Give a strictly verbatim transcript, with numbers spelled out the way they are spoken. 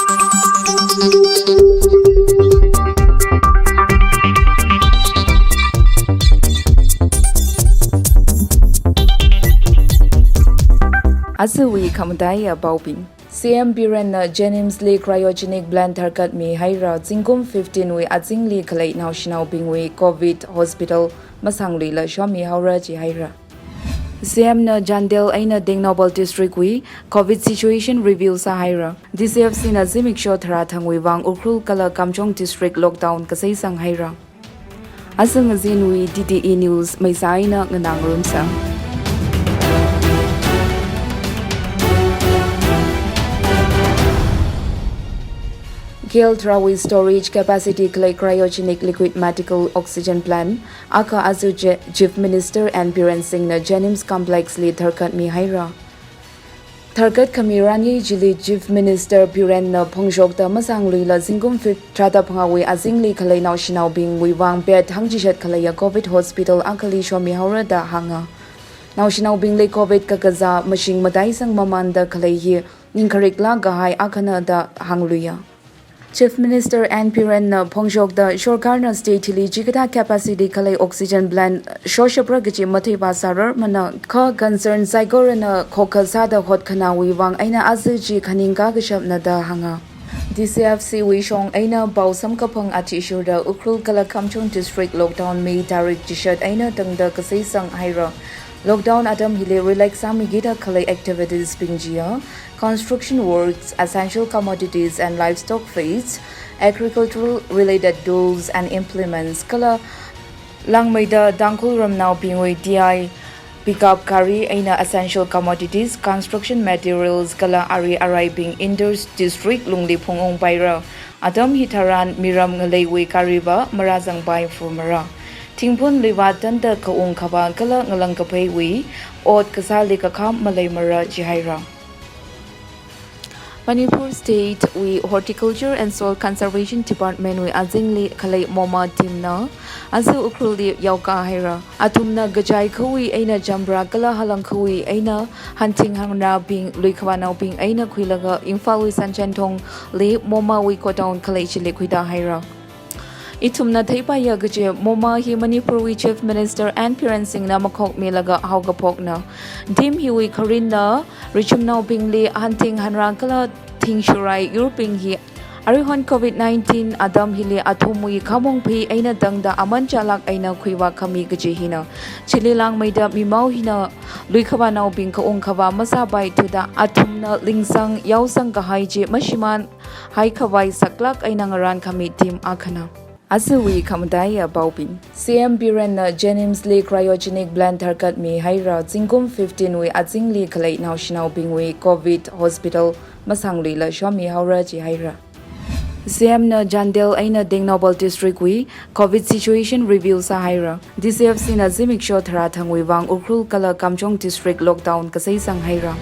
Ajawui khamataiya paobing. C M Birenna JNIMS li cryogenic plant tharkatmi haira, zingkum fifteen wui azingli khalei naoshinaobingwui Covid hospital masangluila shomi haora jihaira. C M na Chandel eina Tengnoupal District wui Covid situation review sāhaira. D C F C na zimiksho tharā thangwui vang Ukhrul kala Kamjong District lockdown kaseisang haira. Aja ngazinwui D T E News maisa eina nganā ngarumsa. K L tharāwui storage capacity khalei cryogenic liquid medical oxygen plant akha aja Chi-, Chief Minister N Biren Singh na JNIMS complex li tharkatmi haira. Tharkat khami ranei chili Chief Minister Birenna phongshokta masangluila zingkum fifteen tharāda phangāwui azingli khalei naoshinaobingwui vang bed hangchishat khaleiya Covid hospital akhali shomi haora da hānga. Naoshinaobingli Covid kakazā mashing mataisang mamanda khalei hi ningkhariklāk kahai akhana da hāngluiya. Chief Minister N Birenna phongshokta sorkarna state hili chikathā capacity khalei oxygen plant shoshapra kaji matheipa sārarmana, kha concern saikorana khokha sāda hotkhanāwui vang eina aja chi khaning kakashapna da hānga. D C F C wui shong eina pao samkaphang athishurda Ukhrul kala Kamjong District lockdown May tarik chishat eina tangda kaseisang haira. Lockdown atam hili relax sāmikida khalei activities bing chiya construction works, essential commodities and livestock feeds, agricultural related tools and implements, kala langmeida Tangkhul ramnaobingwui T I pickup gari eina essential commodities, construction materials, kala ari araibing inter district lungli phungungpaira. Atam hitharan miram ngaleiwui gariva marāzangpai fumara. Thingphun luiva tanda kaung khavā kala ngalang kapheiwui ot kasāli kakham maleimara jihaira. Manipur State wui Horticulture and Soil Conservation Department wui azingli khalei MOMA team na aja Ukhrul li yaokā haira. Athumna Gajaikhuwui eina Champhra kala Halangkhuwui eina hanthing hangrābing, luikhavānaobing eina khuilaga Imphal wui Sanchentong li MOMA wui godown khalei chili khuida haira. Ithumna theipaiya kaji MOMA hi Manipur wui Chief Minister N Biren Singh na makhokmilaga haokaphokna. Team hiwui kharinna richumnaobingli hanthing hangrā kala thing shurai yurbing hi aruihon Covid nineteen atam hili athumwui khamong phei eina tangda aman chālāk eina khuivā khami kaji hina. Chili langmeida mimao hina luikhavānaobing kaung khavā masāpaithuda athumna lingsang yaosang kahai chi mashimān haikhavai saklāk eina ngarān khami team akhana. Ajawui khamataiya paobing. C M Birenna JNIMS li cryogenic plant tharkatmi haira, zingkum fifteen wui azingli khalei naoshinaobingwui Covid hospital masangluila shomi haora jihaira. C M na Chandel eina Tengnoupal District wui Covid situation review sāhaira. D C F C na zimiksho tharā thangwui vang Ukhrul kala Kamjong District lockdown kaseisang haira.